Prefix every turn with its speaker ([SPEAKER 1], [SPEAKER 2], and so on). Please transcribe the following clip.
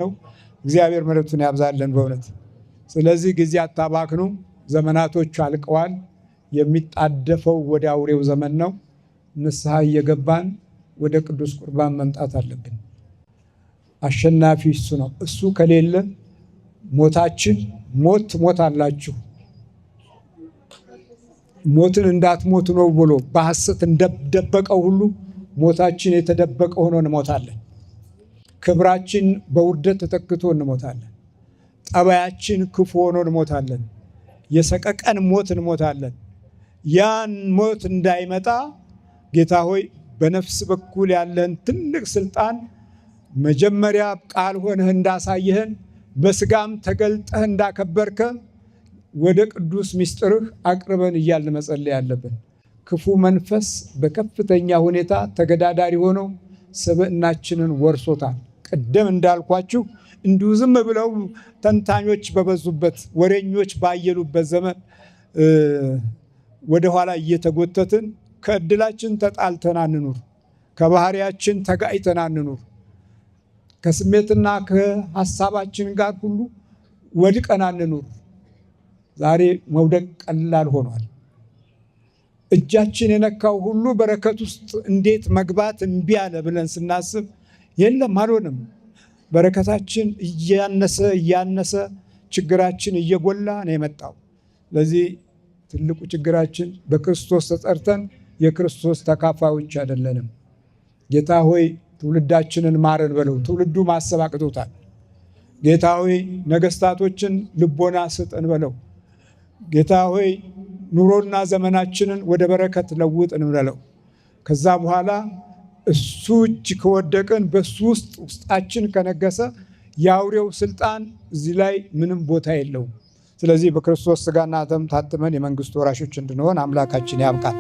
[SPEAKER 1] ነው። እግዚአብሔር ምሕረቱን ያብዛልን በእውነት። ስለዚህ ጊዜ አታባክኑ። ዘመናቶች አልቀዋል። የሚጣደፈው ወደ አውሬው ዘመን ነው። ንስሐ እየገባን ወደ ቅዱስ ቁርባን መምጣት አለብን። አሸናፊ እሱ ነው። እሱ ከሌለ ሞታችን ሞት ትሞታላችሁ፣ ሞትን እንዳትሞቱ ነው ብሎ በሐሰት እንደደበቀው ሁሉ ሞታችን የተደበቀ ሆኖ እንሞታለን። ክብራችን በውርደት ተተክቶ እንሞታለን። ጠባያችን ክፉ ሆኖ እንሞታለን። የሰቀቀን ሞት እንሞታለን። ያን ሞት እንዳይመጣ ጌታ ሆይ በነፍስ በኩል ያለህን ትልቅ ስልጣን መጀመሪያ ቃል ሆነህ እንዳሳየህን በስጋም ተገልጠህ እንዳከበርከ ወደ ቅዱስ ምስጢርህ አቅርበን እያልን መጸለይ ያለብን። ክፉ መንፈስ በከፍተኛ ሁኔታ ተገዳዳሪ ሆኖ ስብዕናችንን ወርሶታል። ቅድም እንዳልኳችሁ እንዲሁ ዝም ብለው ተንታኞች በበዙበት ወሬኞች ባየሉበት ዘመን ወደኋላ እየተጎተትን ከእድላችን ተጣልተን አንኑር። ከባህሪያችን ተጋጭተን አንኑር። ከስሜትና ከሀሳባችን ጋር ሁሉ ወድቀን አንኑር። ዛሬ መውደቅ ቀላል ሆኗል። እጃችን የነካው ሁሉ በረከት ውስጥ እንዴት መግባት እምቢ አለ ብለን ስናስብ የለም አልሆንም። በረከታችን እያነሰ እያነሰ ችግራችን እየጎላ ነው የመጣው። ስለዚህ ትልቁ ችግራችን በክርስቶስ ተጠርተን የክርስቶስ ተካፋዮች አይደለንም። ጌታ ሆይ ትውልዳችንን ማረን በለው። ትውልዱ ማሰብ አቅቶታል። ጌታ ሆይ ነገስታቶችን ልቦና ስጠን በለው። ጌታ ሆይ ኑሮና ዘመናችንን ወደ በረከት ለውጥ እንበለው። ከዛ በኋላ እሱ እጅ ከወደቅን በሱ ውስጥ ውስጣችን ከነገሰ የአውሬው ስልጣን እዚህ ላይ ምንም ቦታ የለውም። ስለዚህ በክርስቶስ ስጋና ደም ታትመን የመንግስቱ ወራሾች እንድንሆን አምላካችን ያብቃል።